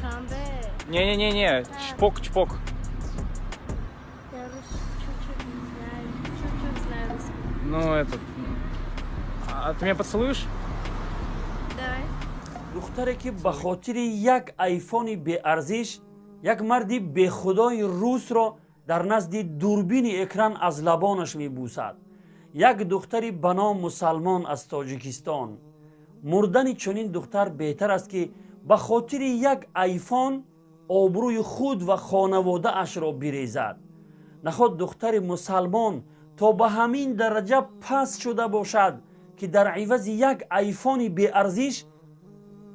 Душанбе. Не-не-не-не, чпок, чпок. Я русский чуть-чуть не знаю. Чуть-чуть знаю русский. Ну, этот. А ты меня поцелуешь? Давай. Духтаре, ки ба хотири як айфони беарзиш як марди бехудои русро дар назди дурбини экран аз лабонаш мебӯсад, як духтари ба ном мусалмон аз Тоҷикистон. Мурдани чунин духтар беҳтар аст, ки ба хотири як айфон обрӯи худ ва хонаводаашро бирезад. Наход духтари мусалмон то ба ҳамин дараҷа паст шуда бошад, ки дар ивази як айфони беарзиш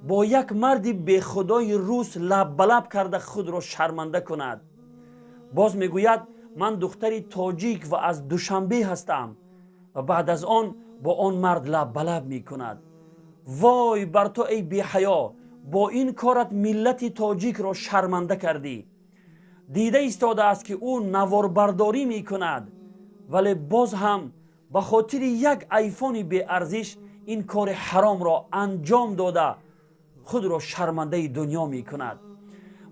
бо як марди бехудои рус лаббалаб карда худро шарманда кунад. Боз мегӯяд: «Ман духтари тоҷик ва аз Душанбе ҳастам», ва баъд аз он бо он мард лаббалаб мекунад. Вой бар ту, эй беҳаё! Бо ин корат миллати тоҷикро шарманда кардӣ. Дида истодааст, ки ӯ наворбардорӣ мекунад, вале боз ҳам ба хотири як айфони беарзиш ин кори ҳаромро анҷом дода, худро шармандаи дунё мекунад.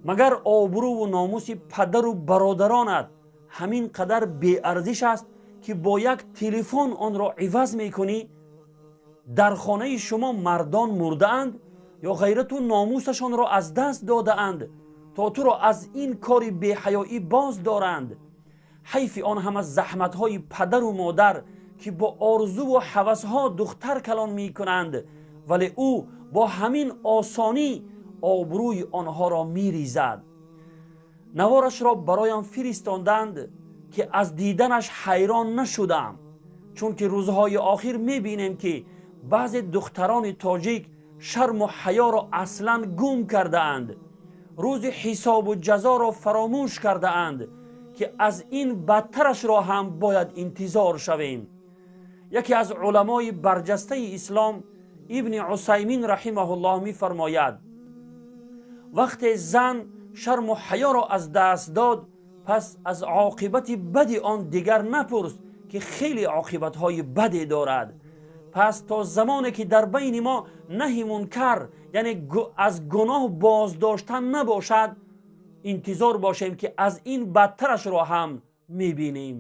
Магар обрӯву номуси падару бародаронат ҳамин қадар беарзиш аст, ки бо як телефон онро иваз мекунӣ? Дар хонаи шумо мардон мурдаанд ё ғайрату номусашонро аз даст додаанд, то туро аз ин кори беҳаёӣ боз доранд? Ҳайфи он ҳама заҳматҳои падару модар, ки бо орзуву ҳавасҳо духтар калон мекунанд, вале ӯ бо ҳамин осонӣ обрӯи онҳоро миризад. Наворашро бароям фиристонданд, ки аз диданаш ҳайрон нашудам, чунки рӯзҳои охир мебинем, ки баъзе духтарони тоҷик шарму ҳаёро аслан гум кардаанд, рӯзи ҳисобу ҷазоро фаромӯш кардаанд, ки аз ин бадтарашро ҳам бояд интизор шавем. Яке аз уламои барҷастаи ислом, Ибни Усаймин раҳимаҳуллоҳ, мефармояд: вақте зан шарму ҳаёро аз даст дод, пас аз оқибати бади он дигар напурс, ки хеле оқибатҳои баде дорад. Пас то замоне ки дар байни мо наҳи мункар, яъне аз гуноҳ боздоштан набошад, интизор бошем, ки аз ин бадтарашро ҳам мебинем.